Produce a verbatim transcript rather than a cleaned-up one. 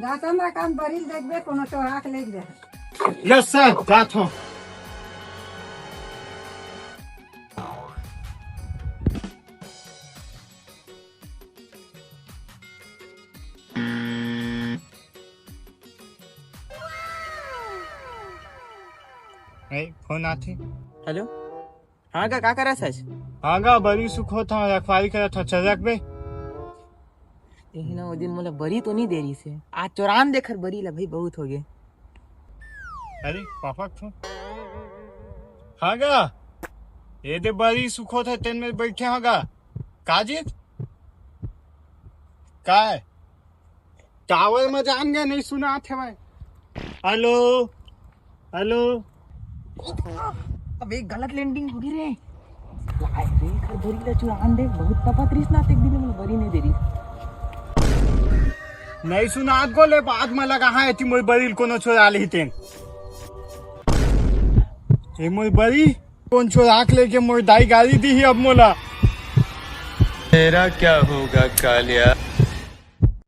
जाथन रकम बरी ल देखबे, कोनो चोरा के ले जाए। यस सर, जात हूँ। ए, फोन आथे। हेलो, हाँ गा, का करत हस? हाँ गा, बरी सुखोत हंव, रखवारी करत हंव, चल रखबे। तेही ना, वो दिन मोला बरी तो नहीं दे रही से, आज चोरान देख हर बरी ला भाई, बहुत हो गए। अरे पापा के फोन। हाँ गा, ये दे बरी सुखोत हे, तेन में बैठे हंव गा। का जीत? काय? टावर में जान गए, नहीं सुनात हे भाई। Hello, hello. अबे गलत लैंडिंग हो गई रे। लाए देख, हर बरी ला चुरान दे, बहुत तपत रहीस ना, तेक दिन में बरी नहीं दे रही। नहीं सुनात को ले, बाद में लगा हाँ, एती मोर बरी ल कोनो चुरा लेही तेन। ए मोर बरी, कोन चोरा के लेगे मोर दाई गारी दीही अब मोला। तेरा क्या होगा कालिया?